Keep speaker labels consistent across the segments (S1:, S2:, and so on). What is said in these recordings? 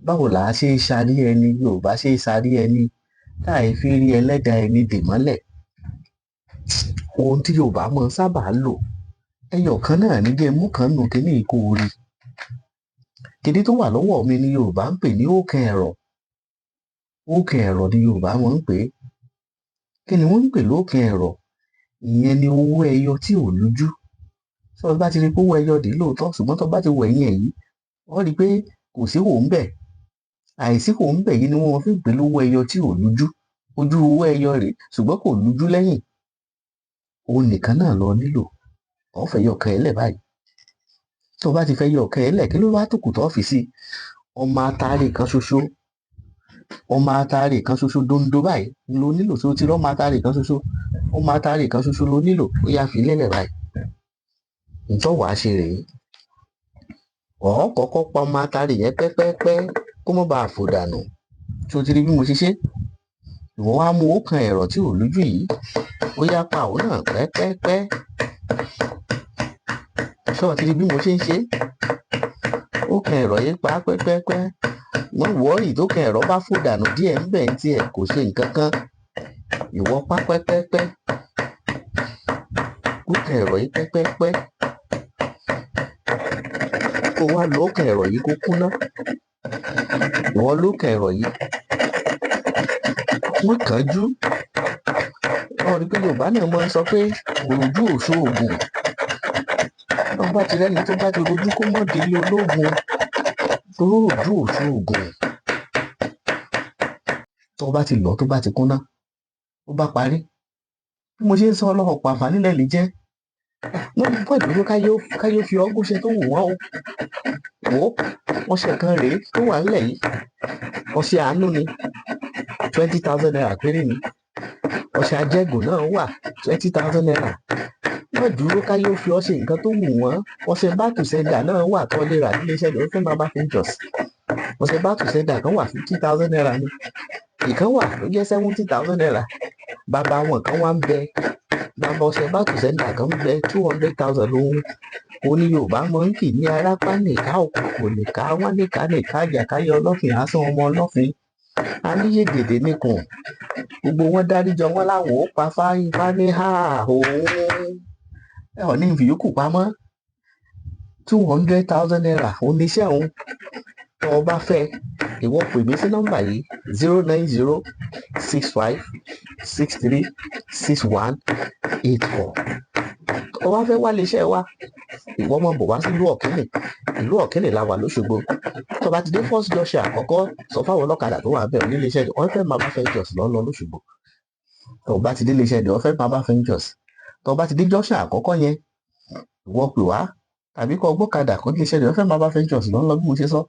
S1: Báwo là á ṣe é ṣarí ẹni, Yorùbá ṣe é ṣarí ẹni tá ì fi rí ẹlẹ́dàá ẹni dè mọ́lẹ̀? Ohun tí Yorùbá máa ń sábà lò, ẹyọ kan náà ní jẹ́ mú kan nù kíní kó o rí. Kíní tó wà lọ́wọ́ mi ni Yorùbá ń pè ní òkè ẹ̀rọ. Òkè ẹ̀rọ ni Yorùbá máa ń pè é. Kí ni wọ́n ń pè lókè ẹ̀rọ? Ìyẹn ni owó ẹyọ tí ò lójú. Tó o bá ti rí pé owó ẹyọ dì lóòótọ́, ṣùgbọ́n tó o bá ti wọ ẹ̀yìn ẹ̀ yìí, ó rí i pé kò sí hò ń bẹ̀. Àìsí hò ń bẹ̀ yìí ni wọ́n fi ń pè lówó ẹyọ tí ò lójú. Ojú owó ẹyọ rèé, ṣùgbọ́n kò lójú lẹ́yìn. Òun nìkan náà lọ nílò. Ó fẹ́ yọ ọ̀kan ẹ̀ lẹ̀ báyìí. Tó o bá ti fẹ́ yọ ọ̀kan ẹ̀ lẹ̀, kí ló wá tó kù tó fi sí? Ọmọ atare kan ṣoṣo. Ọmọ atare kan ṣoṣo dondo báyìí ló nílò. Tó ti rí ọmọ atare kan ṣoṣo? Ọmọ atare kan ṣoṣo ló nílò. Ó yá, fi lélẹ̀ báyìí. Ǹtọ́ wàá ṣe rèé. Ọ̀ kọ́kọ́ pa ọmọ atare yẹn pẹ́pẹ́pẹ́ kó má baà fò dànù. Tó ti rí bí mo ṣe ṣe? Ìwọ wá mú ọ̀kan ẹ̀rọ tí ò lójú yìí. Ó yá, pa òun náà pẹ́pẹ́pẹ́. Ṣé o ti rí bí mo ṣe ń ṣe? Ọ̀kan ẹ̀rọ yìí, pa pẹ́pẹ́pẹ́. Wọ́n wọ́ọ̀rì tó kan ẹ̀rọ bá fò dànù díẹ̀ ńbẹ̀ ń tiẹ̀, kò ṣe nǹkan kan. Ìwọ pa pẹ́pẹ́pẹ́. Ọ̀kan ẹ̀rọ yìí pẹ́pẹ́pẹ́. Kó wá lo ọ̀kan ẹ̀rọ yìí kó kúnná. Ìwọ lókàn ẹ̀rọ yìí. Wọ́n kánjú. Wọ́n rí pé Yorùbá náà máa ń sọ pé òròjú ò ṣoògùn. Tó bá ti rẹ́ni tó bá ti rojú, kó mọ̀ délé ológun, torí òròjú ò ṣoògùn. Tó bá ti lọ̀, tó bá ti kúnná, ó bá parí. Bí mo ṣe ń sọ ọlọ́pàá, àǹfààní lẹ̀ lè jẹ́. Wọ́n ní pọ̀ ìdúró káyé fi ọgùn ṣe tó wù wọ́n o. Wò ó, ọṣẹ kan rèé tó wà ńlẹ̀ yìí. Ọṣẹ àánú ni, ₦20,000 péré ni. Ọṣẹ ajẹ́gùn náà wà, ₦20,000. Wọ́n dúró káyé ó fi ọ́ ṣe nǹkan tó wù wọ́n. Ọṣẹ back to sender náà wà tó lè rà nílé iṣẹ́ Ọ̀fẹ́ Herbal Ventures. Ọṣẹ back to sender kan wà, ₦50,000 ni. Ìkan wà tó jẹ́ ₦70,000. Bàbá wọn kan wá ń bẹ. Bàbá ọṣẹ back to sender kan ń bẹ, 200,000 lóhun. Oní Yorùbá máa ń kì ní arápá nìka, òkùnkùn nìka, wọ́n nìka nìka, àjàkáyé ọlọ́fin asán ọmọ ọlọ́fin. Aníyègèdè nìkùn. Gbogbo wọn dáríjọ wọn láwọn ó pa fáyín ní hà òun. Ẹ ò ní fi yòókù pamọ́. ₦200,000 oníṣẹ́ òun. Tó o bá fẹ́, ìwọ pè mí sí nọ́mbà yìí: 09065636184. Tó o bá fẹ́ wá iléeṣẹ́ wa, ìwọ máa bọ̀ wá sí ìlú Ọ̀kínì. Ìlú Ọ̀kínì la wà lóṣogbo. Tó o bá ti dé first junction àkọ́kọ́, sọ fáwọn ọlọ́kadà tó wà bẹ́ẹ̀ ní iléeṣẹ́ Ọ̀fẹ́ Herbal Ventures lọ́ lọ lóṣogbo. Tó o bá ti dé iléeṣẹ́ Ọ̀fẹ́ Herbal Ventures, tó o bá ti dé junction àkọ́kọ́ yẹn, ìwọ pè wá tàbí kó gbọ́kadà kó iléeṣẹ́ Ọ̀fẹ́ Herbal Ventures lọ́ lọ bí mo ṣe sọ.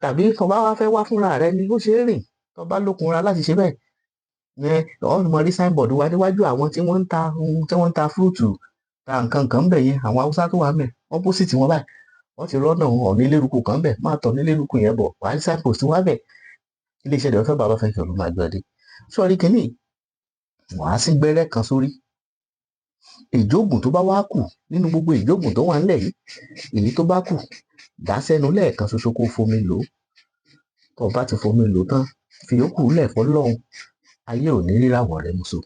S1: Tàbí tó bá wá fẹ́ wá fúnra rẹ ni, ó ṣe é rìn. Tó bá lókun ra láti ṣe bẹ́ẹ̀ yẹn, ọ̀ mọ rí signboard wa níwájú àwọn tí wọ́n ń ta ohun tí wọ́n ń ta fruit, ta nǹkan kan bẹ̀ yẹn, àwọn Haúsá tó wà ń bẹ̀, opposite wọn báyìí. Wọ́n ti rọ́nà ọ̀nà ilé-eruku kan bẹ̀, máa tọ̀ ní ilé-eruku yẹn bọ̀, wàá rí signpost wá bẹ̀. Iléeṣẹ́ Ọ̀fẹ́ Herbal Ventures ló máa gbé ọ dé. Sọ́ọ́rí kínní, wàá sín gbẹ́rẹ́ kan sórí. Ìjógùn tó bá wá kù nínú gbogbo ìjógùn tó wà ńlẹ̀ yìí, èyí tó bá kù, dà á sẹ́nu lẹ́ẹ̀kan ṣoṣo, kó fomi lò ó. Tó o bá ti fomi lò ó tán, fi yòókù lẹ̀ fọlọ́run. Ayé ò ní ríràwọ̀ rẹ mú so.